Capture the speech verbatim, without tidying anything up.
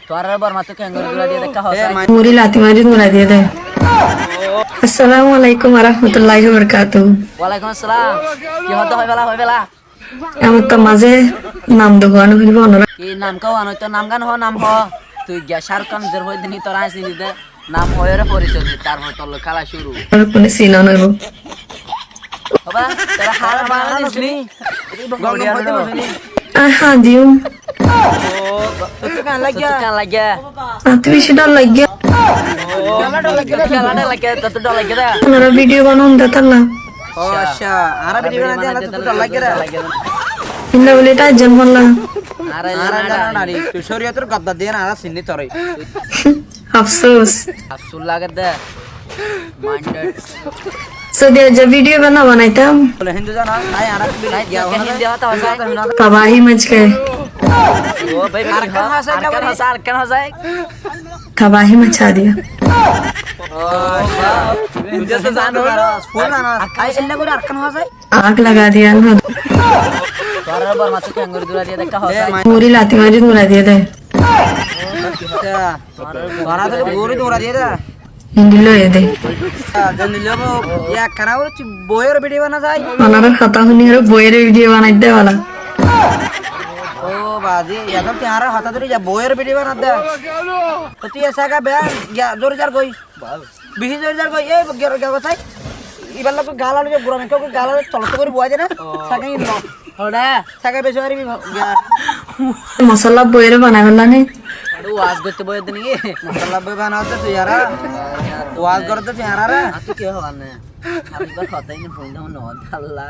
Tuáñrare Bormattú keéngori dúrai diyé de ekká hoó sai. Murí lati mari dúrai diyé de. Assalamu alaikum warahmatullahi wabarakatuhu. Walaikum assalam. Ki hoó de, hoói féla, hoói féla. Añártu mazé nam de hoó no foribo onorá. Ki nam ká hoó no, tor nam gán hoó, nam hoó. Tui giya Shahrukh Khan zor hoói de ni, tor aññí sini de. Nam hoói ore foricoy de, tarfor tor loi kéla cúru. Ar kune sino no hoibo. Hoba, tora hára bana nisli. Gom gom hoite no funi. Aha, diu. Tottú kan lagge? Tottú kan lagge? Añáttu beci dhor lagge. Tottú kan lagge? Tottú dhor lagge de? Onora video banon de talla. O acca, añára video banon de, añáttu dhor lagge de. Inda buli ta jan holla. Añára jan holla. Tui córiyotor goddar diye na, añára sinni tore. Afsus. Afsus lage de. Minded. Sódi Arabot video bana banaitam. Bole Hindu zano, nai ara Hindi hotá hoi. Tabahi mach gaye. O bái, Arkan hoi, Arkan hoi, Arkan hoi. Tabahi macha diya. Hindi to zano, full zano. Arkan hoi, Arkan hoi. Aag laga diya na. Tuáñrare Bormattú keéngori dúrai diyé de ekká hoó sai. Murí lati mari dúrai diyé de. Acca. Tuáñrare Bormattú keéngori dúrai diyé de. Endilla óiye de. Endilla óibo, ekkán óibo, tui boiyóre video bana sai. Onorar hotá fúni ore boiyóre video banai de bála. O bazi, yá to tui añárar hotá dóri ya boiyóre video bana de. To tui e saga be, ya, zori zar goi. Beci zori zar goi, e, giyar, giyar goi sai. Ibar lói gal aló, gura mikká goi gal aló, tolot gorí buwai de na. O. Saga illo. Hoçé? Saga beci mari, ya. Mosolla boiyóre banai félani. Aru waz goitte boiyóre niki? Mosolla boi banai de tui ara. Waz gorer de tui ara. Añáttu ki hoó ne? Ami ibar hotá ini fúni no, Allah.